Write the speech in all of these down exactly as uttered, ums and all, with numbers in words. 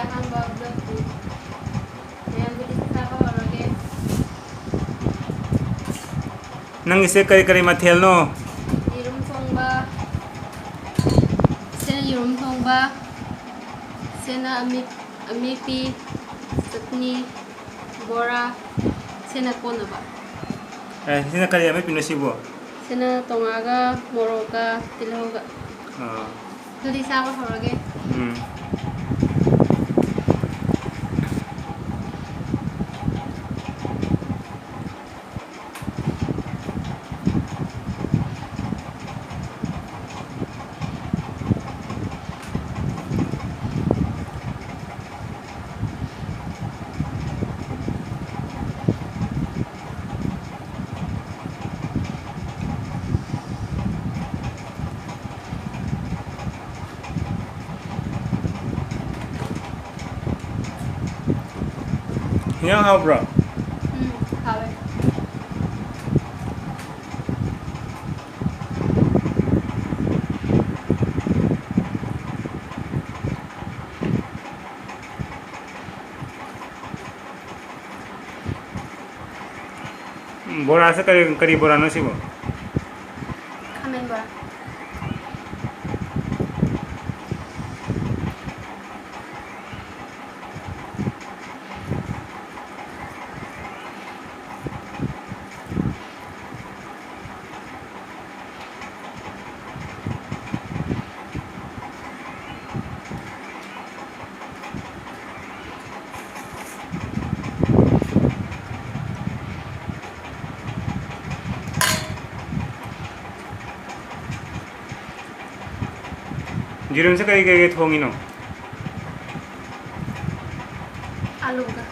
ꯑꯍꯥꯟꯕ vlogꯇꯨ ꯃꯌꯥꯝꯕꯨꯗꯤ ꯆꯥꯕ ꯍꯧꯔꯒꯦ꯫ ꯅꯪꯒꯤꯁꯦ ꯀꯔꯤ ꯀꯔꯤ ꯃꯊꯦꯜꯅꯣ? ꯌꯦꯔꯨꯝ ꯊꯣꯡꯕ, ꯁꯤꯅ ꯌꯦꯔꯨꯝ ꯊꯣꯡꯕ, ꯁꯤꯅ ꯑꯃꯦꯠ-, ꯑꯃꯦꯠꯄꯤ, ꯆꯠꯅꯤ, ꯕꯣꯔꯥ, ꯁꯤꯅ ꯀꯣꯟꯅꯕ꯫ ꯑꯦ, ꯁꯤꯅ ꯀꯔꯤ ꯑꯃꯦꯠꯄꯤꯅꯣ ꯁꯤꯕꯨ? ꯁꯤꯅ ꯇꯣꯉꯥꯒ, ꯃꯣꯔꯣꯛꯀ, ꯇꯤꯜꯍꯧꯒ꯫ ꯑꯥ꯫ ꯑꯗꯨꯗꯤ ꯆꯥꯕ ꯍꯧꯔꯒꯦ꯫ ꯎꯝ꯫ ꯍꯤꯟꯖꯥꯡ ꯍꯥꯎꯕ꯭ꯔꯣ? ꯎꯝ, ꯍꯥꯎꯋꯦ꯫ ꯎꯝ, ꯕꯣꯔꯥꯁꯦ ꯀꯔꯤ, ꯀꯔꯤ ꯕꯣꯔꯥꯅꯣ ꯁꯤꯕꯣ? ꯈꯥꯃꯦꯟ ꯕꯣꯔꯥ꯫ ꯌꯦꯔꯨꯝꯁꯦ ꯀꯔꯤ ꯀꯔꯤ ꯊꯣꯡꯉꯤꯅꯣ? ꯑꯂꯨꯒ꯫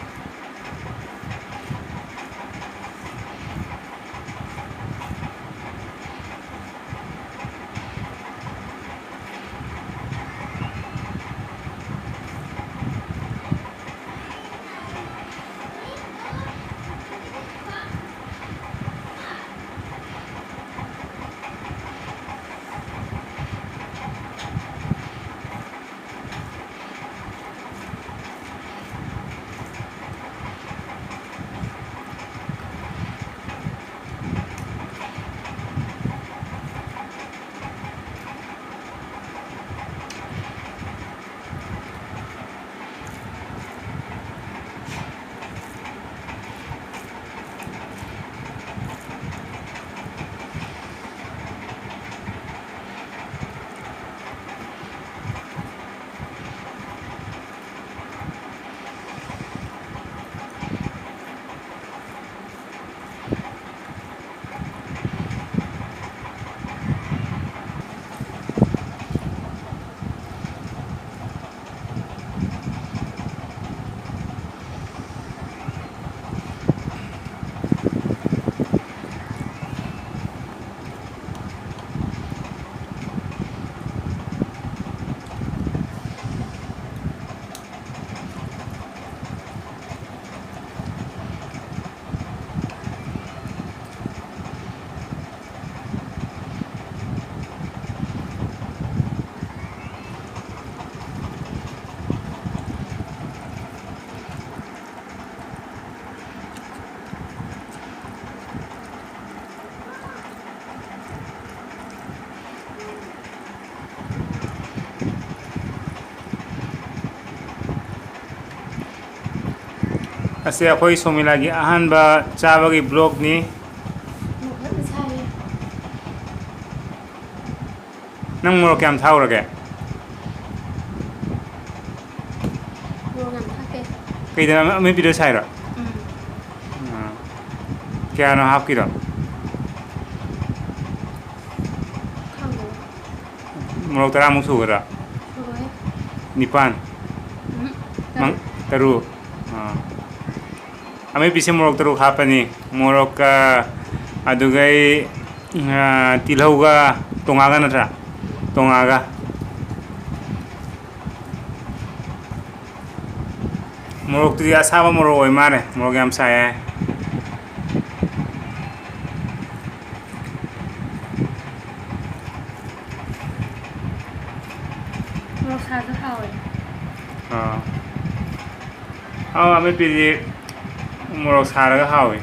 ꯑꯁꯤ ꯑꯩꯈꯣꯏ ꯁꯣꯃꯤꯂꯥꯒꯤ ꯑꯍꯥꯟꯕ ꯆꯥꯕꯒꯤ ꯕ꯭ꯂꯣꯛꯅꯤ꯫ ꯃꯣꯔꯣꯛ ꯐꯖꯅ ꯁꯥꯏꯌꯦ꯫ ꯅꯪ ꯃꯣꯔꯣꯛ ꯀꯌꯥꯝ ꯊꯥꯛꯎꯔꯒꯦ? ꯃꯣꯔꯣꯛ ꯌꯥꯝ ꯊꯥꯛꯇꯦ꯫ ꯀꯩꯗ ꯑꯃꯦꯠꯄꯤꯗ ꯁꯥꯏꯔꯣ? ꯎꯝ꯫ ꯑꯥ꯫ ꯀꯌꯥꯅꯣ ꯍꯥꯞꯀꯤꯗꯣ? ꯈꯪꯗꯦ꯫ ꯃꯣꯔꯣꯛ ꯇꯔꯥꯃꯨꯛ ꯁꯨꯒꯗ꯭ꯔꯥ? ꯁꯨꯔꯣꯏ꯫ ꯅꯤꯄꯥꯟ? ꯎꯝ, ꯃꯪ-, ꯇꯔꯨꯛ꯫ ꯇꯔꯨꯛ? ꯑꯥ꯫ ꯑꯃꯦꯠꯄꯤꯁꯦ ꯃꯣꯔꯣꯛ ꯇꯔꯨꯛ ꯍꯥꯞꯄꯅꯤ꯫ ꯃꯣꯔꯣꯛꯀ, ꯑꯗꯨꯒꯩ, ꯑꯥ, ꯇꯤꯜꯍꯧꯒ, ꯇꯣꯉꯥꯒ ꯅꯠꯇ꯭ꯔꯥ? ꯇꯣꯉꯥꯒ꯫ ꯃꯣꯔꯣꯛꯇꯨꯗꯤ ꯑꯁꯥꯕ ꯃꯣꯔꯣꯛ ꯑꯣꯏ ꯃꯥꯜꯂꯦ꯫ ꯃꯣꯔꯣꯛ ꯌꯥꯝ ꯁꯥꯏ ꯍꯥꯏ꯫ ꯃꯣꯔꯣꯛ ꯁꯥꯁꯨ ꯍꯥꯎꯋꯦ꯫ ꯑꯥ꯫ ꯑꯥ, ꯑꯃꯦꯠꯄꯤꯗꯤ ꯃꯣꯔꯣꯛ ꯁꯥꯔꯒ ꯍꯥꯎꯋꯤ꯫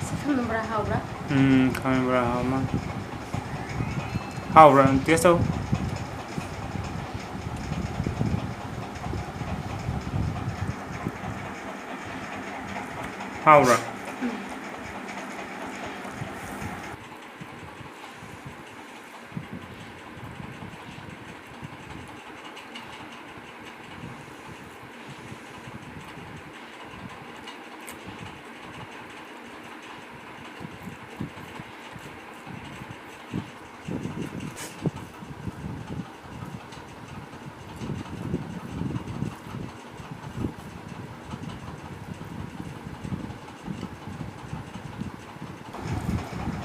ꯁꯤ ꯊꯨꯝ ꯕꯣꯔꯥ ꯍꯥꯎꯕ꯭ꯔꯥ? ꯎꯝ, ꯈꯥꯃꯦꯟ ꯕꯣꯔꯥ ꯍꯥꯎꯕ ꯃꯥꯜꯂꯦ꯫ ꯍꯥꯎꯕ꯭ꯔꯥ? Taste ꯇꯧ꯫ ꯍꯥꯎꯕ꯭ꯔꯥ?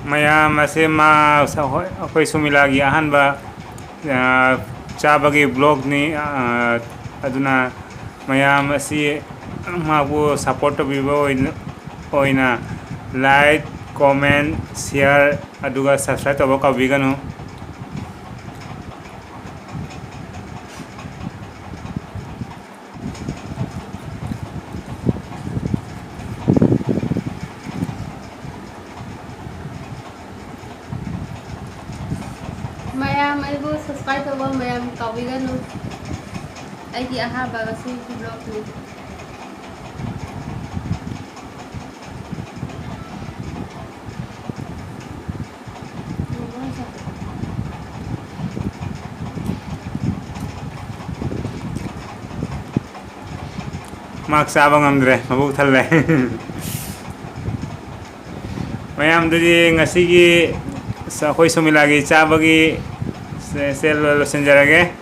ꯃꯌꯥꯝ ꯑꯁꯦ ꯃꯥ ꯍꯣꯏ, ꯑꯩꯈꯣꯏ ꯁꯨꯃꯤꯂꯥꯒꯤ ꯑꯍꯥꯟꯕ, ꯑ, ꯆꯥꯕꯒꯤ vlogꯅꯤ꯫ ꯑ, ꯑꯗꯨꯅ ꯃꯌꯥꯝ ꯑꯁꯤ ꯃꯥꯕꯨ support ꯇꯧꯕꯤꯕ ꯑꯣꯏꯅ, ꯑꯣꯏꯅ like, comment, share ꯑꯗꯨꯒ subscribe ꯇꯧꯕ ꯀꯥꯎꯕꯤꯒꯅꯨ꯫ ꯃꯌꯥꯝ ꯑꯩꯕꯨ subscribe ꯇꯧꯕ ꯃꯌꯥꯝ ꯀꯥꯎꯕꯤꯒꯅꯨ꯫ ꯑꯩꯒꯤ ꯑꯍꯥꯟꯕ ꯉꯁꯤꯒꯤ vlogꯅꯤ꯫ ꯃꯥꯛ ꯆꯥꯕ ꯉꯝꯗ꯭ꯔꯦ, ꯃꯕꯨꯛ ꯊꯜꯂꯦ꯫ ꯃꯌꯥꯝꯗꯨꯗꯤ ꯉꯁꯤꯒꯤ ꯁ-, ꯑꯩꯈꯣꯏ ꯁꯨꯃꯤꯂꯥꯒꯤ ꯆꯥꯕꯒꯤ ꯁꯦ-, ꯁꯦ ꯂꯣ-, ꯂꯣꯏꯁꯤꯟꯖꯔꯒꯦ꯫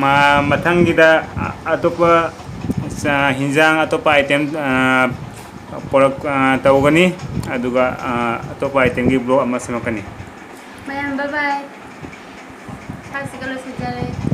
ꯃ-, ꯃꯊꯪꯒꯤꯗ ꯑ-, ꯑꯇꯣꯞꯄ ꯆ-, ꯍꯤꯟꯖꯥꯡ, ꯑꯇꯣꯞꯄ item, ꯑ, ꯄꯣꯔꯛ-, ꯑ, ꯇꯧꯒꯅꯤ꯫ ꯑꯗꯨꯒ, ꯑ, ꯑꯇꯣꯞꯄ itemꯒꯤ vlog ꯑꯃ ꯁꯦꯝꯃꯛꯀꯅꯤ꯫ ꯃꯌꯥꯝ bye bye꯫ ꯆꯥꯛꯁꯤꯒ ꯂꯣꯏꯁꯤꯟꯖꯔꯦ꯫